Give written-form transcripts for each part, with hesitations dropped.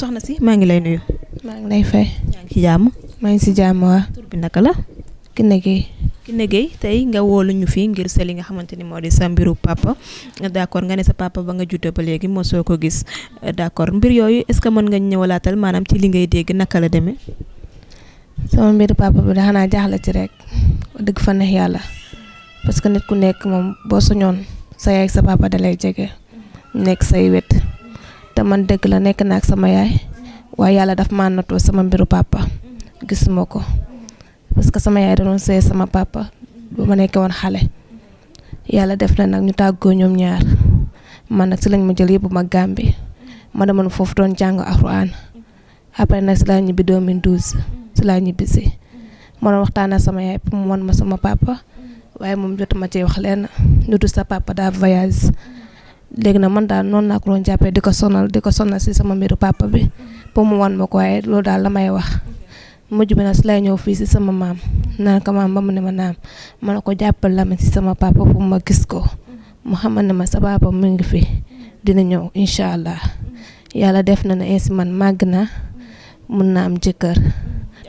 soxna si maa ngi lay nuyu. maa ngi lay fay. yaa ngi ci jàmm. maa ngi si jàmm waa. tur bi naka la. Kiné Gueye. Kiné Gueye tey nga woolu ñu fii ngir sa li nga xamante ni moo di sa mbiru papa d'accord nga ne sa papa ba nga juddoo ba léegi mosoo ko gis d'accord mbir yooyu est-ce que mën nga ñëwalaatal maanaam ci li ngay dégg naka la demee. sama mbiru papa bi da xanaa jaaxle ci rek dëgg fa neex yàlla parce que nit ku nekk moom boo soñoon sa yaay ak sa papa da lay jege nekk say wet te man dëgg la nekk naa ak sama yaay waaye yàlla daf maa natoo sama mbiru papa gisuma ko. parce que sama yaay da doon sëy sama papa ba ma nekkee woon xale yàlla def na nag ñu tàggoo ñoom ñaar man nag si lañ ma jël yëpp ma Gàmbi ma demoon foofu doon jàng Alxuraan après nag si laa ñibbi 2012 si laa ñibbi si ma doon waxtaan ak sama yaay pour mu wan ma sama papa waaye moom jotuma ci wax leen lu dul sa papa daa voyage léegi nag man daal noonu laa ko doon jàppee di ko sonal si sama mbiru papa bi pour mu wan ma ko waaye loolu daal la may wax. mujj bi nag si lay ñëw fii si sama maam naan ko maam ba mu ne ma naam ma ne ko jàppal la ma si sama papa pour ma gis ko mu xamal ne ma sa papa mu ngi fi dina ñëw incha allah yàlla def na ne ainsi man màgg na mun na am jëkkër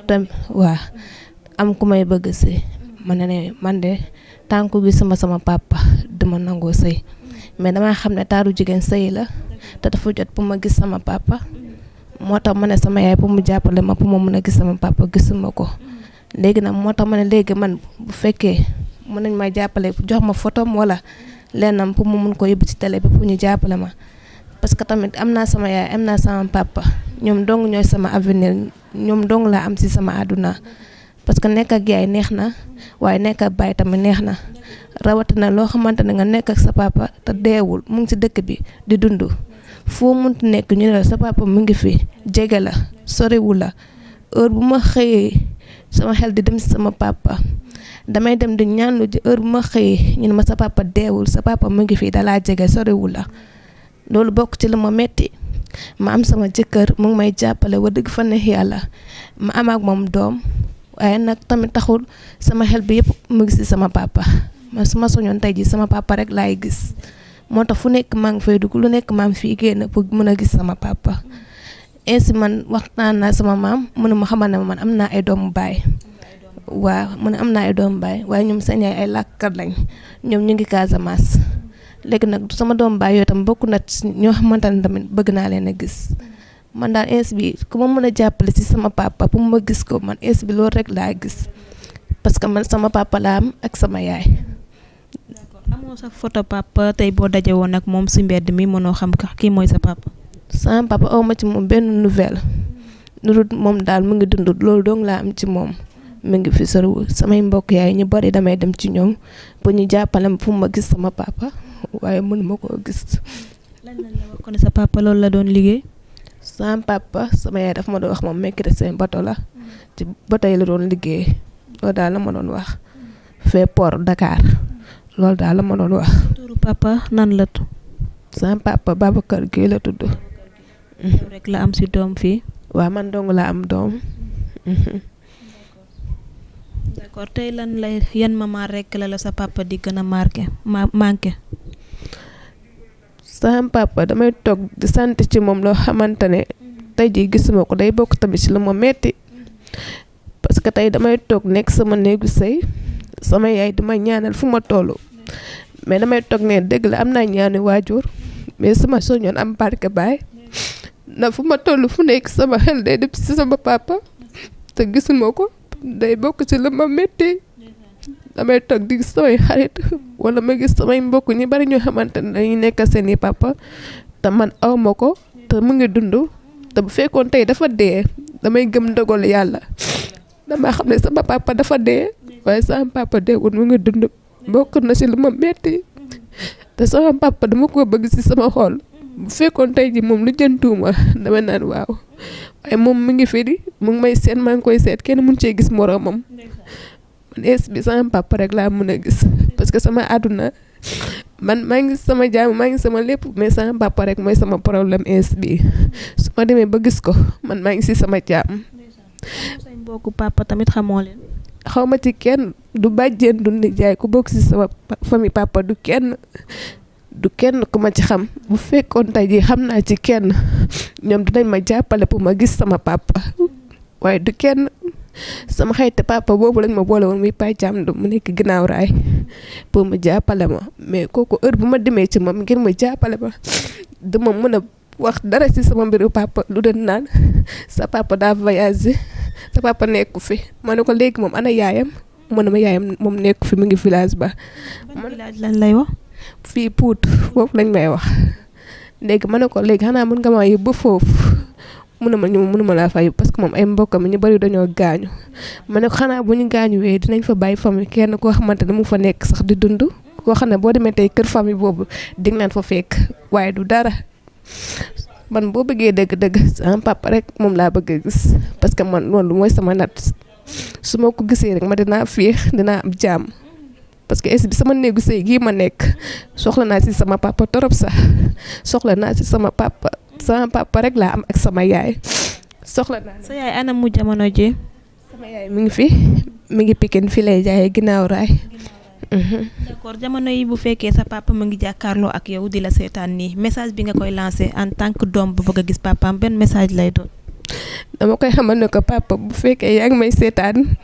tam waa am ku may bëgg si ma ne man de tant que gisuma sama papa dama nangoo sëy mais damaa xam ne taaru jigéen sëy la te dafa jot pour ma gis sama papa. moo tax ma ne sama yaay pour mu jàppale ma pour ma mën a gis sama papa gisuma ko léegi nag moo tax ma ne léegi man bu fekkee mën nañ ma jàppale jox ma photom wala lennam pour mu mun ko yóbbu ci télé bi pour ñu jàppale ma parce que tamit am naa sama yaay am naa sama papa ñoom dong ñooy sama avenir ñoom dong laa am ci sama àdduna parce que nekk ak yaay neex na waaye nekk ak baay tamit neex na rawatina loo xamante ne nga nekk ak sa papa te deewul mu ngi ci dëkk bi di dund foo mënti nekk ñu ne la sa papa mu ngi fi jege la soriwul la heure bu ma xëyee sama xel di dem si sama papa damay dem di ñaanlu ji heure bu ma xëyee ñu ne ma sa papa deewul sa papa mu ngi fi dalaa jege soriwul la loolu bokk ci la ma metti ma am sama jëkkër mu ngi may jàppale wa dëgg fa neex yàlla ma am ak moom doom waaye nag tamit taxul sama xel bi yëpp mu ngi si sama papa ma su ma soñoon tey ji sama papa rek laay gis. moo tax fu nekk maa ngi fay dugg lu nekk maa ngi fii génn pour mën a gis sama papa ainsi man waxtaan naa sama maam mu ne ma xamal ne man am naa ay doomu baay waaw mu ne am naa ay doomu baay waaye ñoom seen yaay ay làkkat lañ ñoom ñu ngi Casamance léegi nag sama doomu baay yooyu tam bokk na ñoo xamante ne tamit bëgg naa leen a gis man daal ainsi bi ku ma mën a jàppale si sama papa pour ma gis ko man ainsi bi loolu rek laa gis parce que man sama papa laa am ak sama yaay. amoo sa photo papa tey boo daje woon ak moom si mbedd mi mënoo xam kii mooy sa papa. sama papa aw ma ci moom benn nouvelle lu dul moom daal mu ngi dund loolu dong laa am ci moom mu ngi fi soriwul samay mbokk yaay ñu bari damay dem ci ñoom pour ñu jàppale ma pour ma gis sama papa waaye mënuma koo gis. lan la wax ko ne sa papa loolu la doon liggéey. sama papa sama yaay daf ma doon wax moom mécanicien bato la ci bato yi la doon liggéey loolu daal la ma doon wax fee port Dakar. loolu daal la ma doon wax. turu papa nan la tudd. sama papa Babacar Gueye la tudd. rek la am si doom fii. waaw man dong la am doom. d'accord tey lan lay yan maman rek la sa papa di gën a manqué. sama papa damay toog di sant ci moom loo xamante ne tey jii gisuma ko day bokk tamit ci lu ma metti parce que tey damay toog nekk sama néegu sëy sama yaay dama ñaanal fu ma toll mais damay toog ne dëgg la am naa ñaani waajur mais sama soñoon am barke baay na fu ma toll fu nekk sama xel day dem ci sama papa te gisuma ko day bokk ci lu ma metti damay toog di gis samay xarit wala ma gis samay mbokk ñi bari ñoo xamante ne dañuy nekk seeni papa te man awma ko te mu ngi dund te bu fekkoon tey dafa dee damay gëm ndogal yàlla dama xam ne sama papa dafa dee waaye sama papa deewul mu ngi dund bokk na ci lu ma metti te sama papa dama ko bëgg ci sama xol bu fekkoon tey ji moom lu jëntuuma dama naan waaw waaye moom mu ngi fi di mu ngi may seet maa ngi koy seet kenn mun cee gis moroomam man es bi sama papa rek laa mën a gis parce que sama àdduna man maa ngi sama jaam maa ngi sama lépp mais sama papa rek mooy sama problème es bi su ma demee ba gis ko man maa ngi ci sama jaam. say mbokku papa tamit xamoo leen. xaw ma ci kenn du bàjjen du nijaay ku bokk ci sama famille papa du kenn du kenn ku ma ci xam bu fekkoon tey jii xam naa ci kenn ñoom dinañ ma jàppale pour ma gis sama papa waaye du kenn sama xayti papa boobu lañ ma boole woon muy Pay Caam mu nekk ginnaaw raay pour ma jàppale ma mais kooku heure bu ma demee ci moom ngir ma jàppale ma dama mën a wax dara ci sama mbiru papa lu den naan sa papa daa voyagé sa papa nekku fi ma ne ko léegi moom ana yaayam mu ne ma yaayam moom nekku fi mu ngi village ba. ban village lan lay wax. fii Pout foofu lañ may wax léegi ma ne ko léegi xanaa mën nga maa yóbbu ba foofu mu ne ma ñu mënuma laa fa yóbbu parce que moom ay mbokkam ñu bari dañoo gaañu ma ne ko xanaa bu ñu gaañuwee dinañ fa bàyyi famille kenn koo xamante ne mu fa nekk sax di dund koo xam ne boo demee tey kër famille boobu di nga leen fa fekk waaye du dara. man boo bëggee dëgg-dëgg sama papa rek moom laa bëgg a gis parce que man loolu mooy sama nat su ma ko gisee rek ma dinaa féex dinaa am jàmm parce que est bi sama néegu sëy gii ma nekk soxla naa si sama papa torop sax soxla naa si sama papa rek laa am ak sama yaay soxla naa. sa yaay anam mu jamono ji. sama yaay mi ngi fi mi ngi Pikine fi lay jaayee ginnaaw raay. d'accord jamono yi bu fekkee sa papa mu ngi jàkkaarloo ak yow di la seetaan nii message bi nga koy lancé en tant que doom bu bëgg a gis papaam benn message lay doon. dama koy xamal ne ko papa bu fekkee yaa ngi may seetaan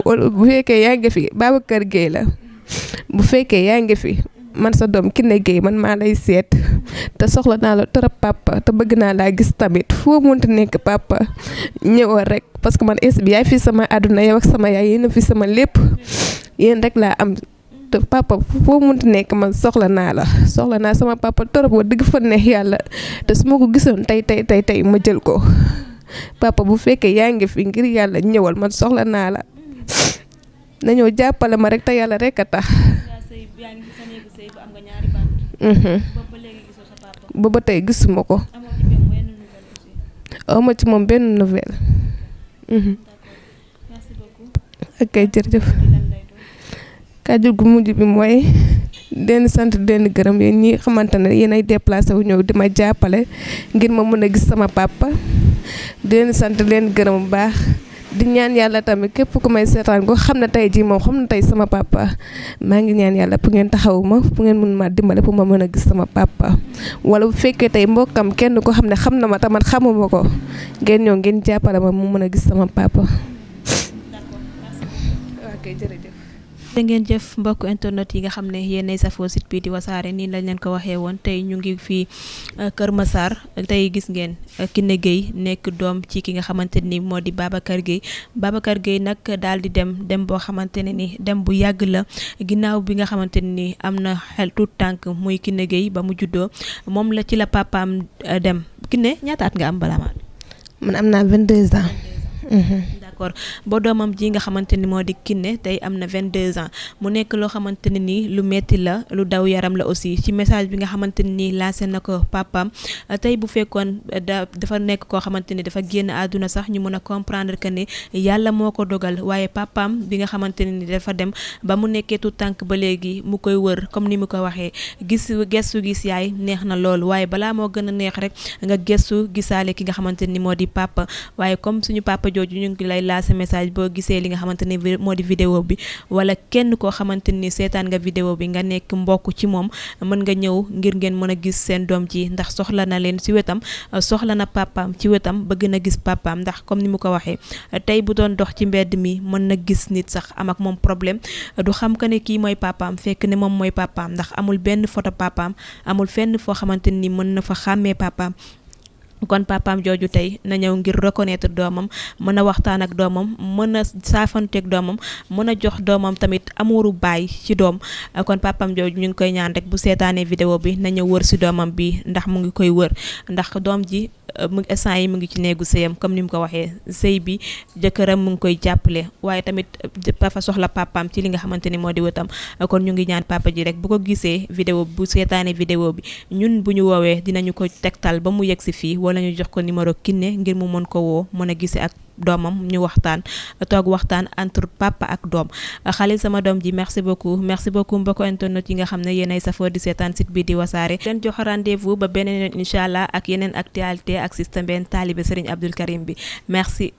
wala bu fekkee yaa ngi fi Babacar Gueye la bu fekkee yaa ngi fi man sa doom Kiné Gueye man maa lay seet te soxla naa la trop papa te bëgg naa laa gis tamit foo mënti nekk papa ñëwal rek parce que man bi yaay fi sama àdduna yow ak sama yaay yéen a fi sama lépp yéen rek laa am. papa foo munti nekk man soxla naa sama papa torop wa dëgg fa neex yàlla te su ma ko gisoon tey ma jël ko papa bu fekkee yaa ngi fi ngir yàlla ñëwal man soxla naa la nañoo jàppale ma rek te yàlla rek a tax. ba tey gisuma ko aw ma ci moom benn nouvelle. ok jërëjëf. kàddu gu mujj bi mooy den sant den gërëm yéen ñi xamante ne yéen ay déplacé wu ñëw di ma jàppale ngir ma mën a gis sama papa den sant leen gërëm bu baax di ñaan yàlla tamit képp ku may seetaan ko xam ne tey jii moom xam ne tey sama papa maa ngi ñaan yàlla pour ngeen taxawu ma pour ngeen mën ma dimbale pour ma mën a gis sama papa wala bu fekkee tey mbokkam kenn ko xam ne xam na ma tamit xamuma ko ngeen ñëw ngeen jàppale ma mu mën a gis sama papa. ok jërëjëf. da ngeen jëf mbokk internet yi nga xam ne yéenay safoo site bi di wasaare nii lañ leen ko waxee woon tey ñu ngi fii Kër Massar tey gis ngeen Kiné Gueye nekk doom ci ki nga xamante ni moo di Babacar Gueye nag daal di dem boo xamante ne ni dem bu yàgg la ginnaaw bi nga xamante ne ni am na xel tout tànk muy Kiné Gueye ba mu juddoo moom la ci la papaam dem Kiné ñaata at nga am balaa man am naa 22 ans. d'accord ba doomam ji nga xamante ni moo di Kiné tey am na 22 ans mu nekk loo xamante ne ni lu metti la lu daw yaram la aussi ci message bi nga xamante ne ni lancé na ko papaam tey bu fekkoon dafa nekk koo xamante ni dafa génn àdduna sax ñu mën a comprendre que ne yàlla moo ko dogal waaye papaam bi nga xamante ne ni dafa dem ba mu nekkee tout tànk ba léegi mu koy wër comme ni mu ko waxee gestu gis yaay neex na loolu waaye balaa moo gën a neex rek nga gestu gisaale ki nga xamante ni moo di papa waaye comme suñu papa jooju ñu ngi lay lancé message boo gisee li nga xamante ni moo di vidéo bi wala kenn koo xamante ni seetaan nga vidéo bi nga nekk mbokk ci moom mën nga ñëw ngir ngeen mën a gis seen doom ji ndax soxla na leen ci wetam soxla na papaam ci wetam bëgg na gis papaam ndax comme ni mu ko waxee tey bu doon dox ci mbedd mi mën na gis nit sax am ak moom problème du xam que ne kii mooy papaam fekk ne moom mooy papaam ndax amul benn photo papaam amul fenn foo xamante ni mën na fa xàmmee papaam kon papaam jooju tey na ñëw ngir reconnaître doomam mën a waxtaan ak doomam mën a saafanteeg doomam mën a jox doomam tamit amuuru baay ci doom kon papaam jooju ñu ngi koy ñaan rek bu seetaanee vidéo bi na ñëw wër si doomam bi ndax mu ngi koy wër ndax doom ji mu instant yi mu ngi ci néegu sëyam comme ni mu ko waxee sëy bi jëkkëram mu ngi koy jàppale waaye tamit dafa soxla papaam ci li nga xamante ni moo di wetam kon ñu ngi ñaan papa ji rek bu ko gisee vidéo bu seetaanee vidéo bi ñun bu ñu woowee dinañu ko tegtal ba mu yegg si fii wala ñu jox ko numéro Kiné ngir mu mën ko woo mën a gisee ak doomam ñu waxtaan toog waxtaan entre papa ak doom Khalil sama doom ji merci beaucoup mbokk internet yi nga xam ne yéenay safoo di seetaan site bi di wasaare leen jox rendez-vous ba beneen incha allah ak yeneen actualité ak système benn taalibe Serigne Abdoul Karim bi merci